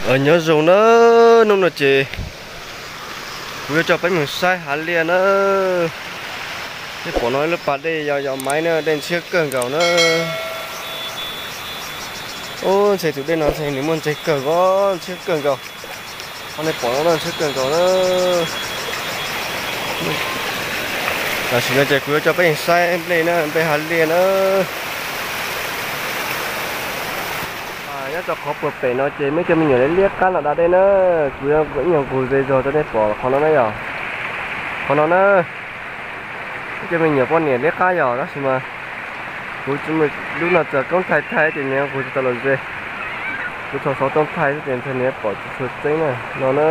Nyob zoo na, hnub no ces kuv yuav coj peb mus saib hav liaj na. Peb pom no lub pas dej yos yos maiv na, dej ntshiab kawg nkaus na. Ub, ntshe tus dej no ntshe nws muaj ntses kawg os, ntshiab kawg nkaus. Qhov nej pom no na ntshiab kawg nkaus na. Tam sim no ces kuv yuav coj peb saib nplej na, nplej hav liaj na. Nyob rau qhov puag pem no ces muaj ib co me nyuam liab qab los da dej na. Kuv ib nyuag nqus ze zog rau nej pom qhov no na yom. Qhov no na, ib co me nyuam poj niam liab qab yom, tab sis mas kuv lub no txawm koob thaij thaij ces nws nqus tsis tau los ze. Kuv txhos xov tooj thaij xwb ces ntshe nws pom tsis tshua tseeb na. No na,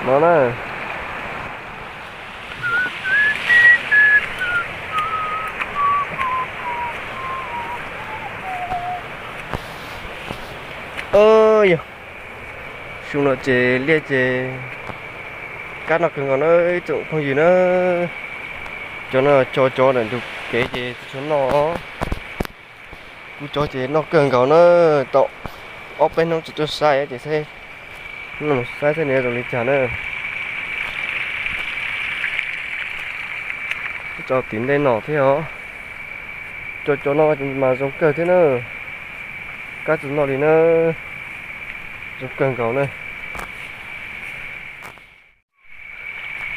no na. Yog, xyoo no ces liaj ces kab noj kawg nkaus na ib tsoom phooj ywg na. Cov no cov cov ntawm ntug kev ces tsis tshua noj. Kuv cov ces noj kawg nkaus na, tau ob peb hnub tsis tuaj saib ces saib, saib saib nws zoo li cas na. Tso tim ntej no thiab os. Cov cov no mas zoo kawg thiab na. Kab tsis noj li na. Zoo kawg nkaus na.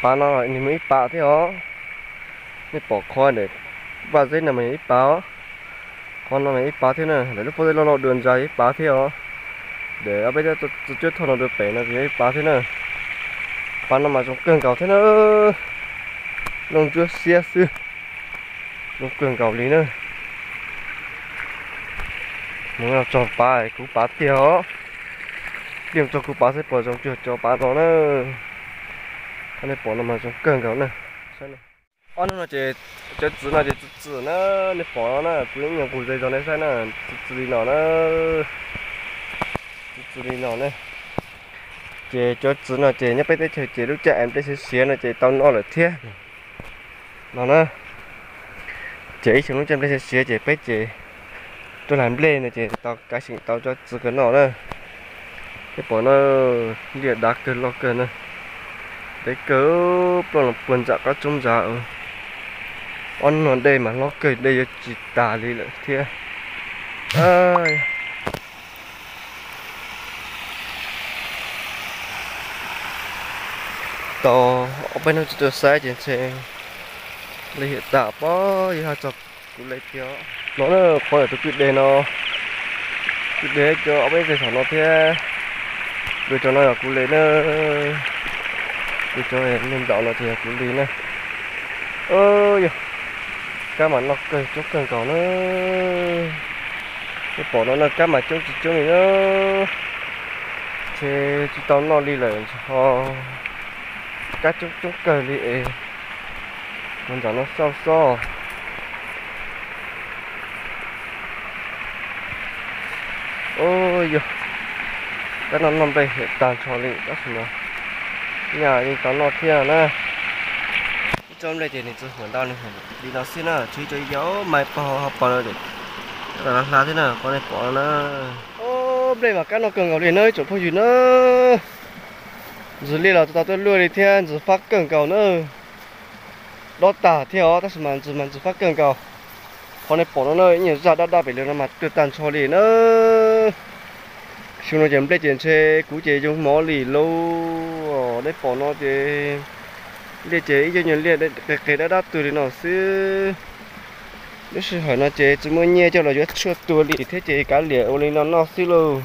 Pav no nws muaj ib pav thiab os. Nej pom qhov ntawm vaj zeb no mas yog ib pav os. Qhov no mas ib pav thiab na, ntawm lub pob zeb loj loj dua ntsa yog ib pav thiab os. Ntawm ob peb tsob cuab thoj no dua pem no yog ib pav thiab na. Pav no mas zoo kawg nkaus thiab na. Loj ntsuab xiab xwb. Zoo kawg nkaus li na. Mus txog pav kuv pav tiag os. Yeej txog kuv pav xwb puas zoo cuag cov pav no na. Qhov nej pom no mas zoo kawg nkaus na. Ob hnub no ces cov txiv no ces txi txi na, nej pom no na, kuv ib nyuag nqus ze zog nej saib na, txi txi li no na. Txi txi li no na. Ces cov txiv no ces nyob peb teb chaws ces lub caij nplej siav siav no ces tau noj lawm thiab. No na, ces ib xyoo lub caij nplej siav siav ces peb ces tuaj hlais nplej no ces tau kav xyeem tau cov txiv kawg noj na. Peb pom na, liaj dav kawg loj kawg na. Deb kawg, ploj los puag ntsam qab tsoob ntsa. Ob hnub no dej mas hlob kawg, dej yuav tsis tas li lawm thiab. Tau ob peb hnub tsis tuaj saib ces ntshe li hiam tas pob yog haj txog kuv li tiag. No na, qhov ntawm tus kwj deg no, kwj deg cov ob peb teg saum no thiab. Kwj cov no yog kuv li na, kwj cov me ntaum no ces yog kuv li na. Yog, kab mas noj kawg coob kawg nkaus na. Nej pom no na, kab mas coob tsis coob li na. Ntshe tsis tau noj li lawm ho. Kab coob coob kawg li es mus nram no xauj xauj. Yog, kab no noj nplej hiam tag nrho li tab sis mas nyaj yeej tau noj thiab na. Ib tsob nplej ces nws txi huam ntau nws huam li no xwb na, tshuav ib co yau mas pog ho pog no ces hla thiab na, qhov nej pom no na. Nplej mas kab noj kawg nkaus li na ib tsoom phooj ywg na. Ntxwv liaj los tau tuaj luaj li thiab, ntxwv fab kawg nkaus na. Dob tag thiab os tab sis mas ntxwv mas ntxwv fab kawg nkaus. Qhov nej pom no na, ib nyuag zaj dab dab pem lawm no mas tuag tag nrho li na. Xyoo no ces nplej ces ntshe kuv ces yoo mov li lauj. Nej pom no ces liaj ces ib co nyuag liaj qis qis dab dab tuag li no xwb. Lub sij hawm no ces tsis muaj nyiaj coj los yuav tshuaj tua li thiab ces kav liam ua li no noj xwb lauj.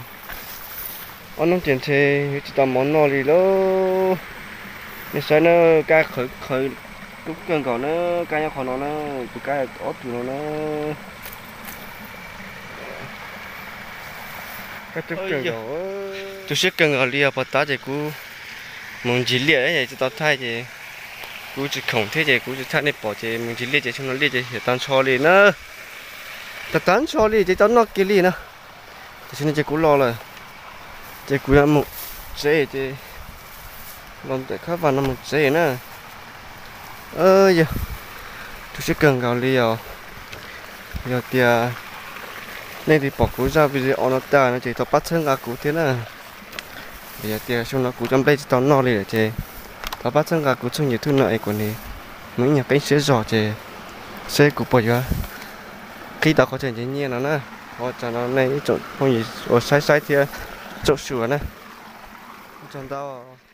Ob hnub ces ntshe yuav tsis tau mov noj li lauj. Nej saib na, kab qhawv qhawv coob kawg nkaus na, kab nyob qhov no na, tus kab ob tug no na. Kab coob kawg nkaus. Tu siab kawg nkaus li os, puag ta ces kuv mus ncig liaj es tsis tau thaij ces kuv tsis khoom thiab ces kuv tsis thaij nej pom ces mus ncig liaj ces xyoo no liaj ces hiam tag nrho li na. Tag tag nrho li ces tau noj kiag li na. Tam sim no ces kuv los lawm, ces kuv yuav mus tsev ces los ntawm khab vaj no mus tsev na. Yog, tu siab kawg nkaus li os. Yog tias Nej twb pom kuv zaj video no tag no ces thov pab txhawb nqa kuv thiab na. Yog tias xyoo no kuv cov nplej tsis tau noj li lawm ces thov pab txhawb nqa kuv txheej YouTube no es kuv nim muaj ib nyuag qeeb siab zog ces seb kuv puas yuav qhib tau qhov chaw nrhiav nyiaj no na. Ua tsaug no nej ib tsoom phooj ywg uas saib saib thiab tsoom sua na. Ua tsaug ntau.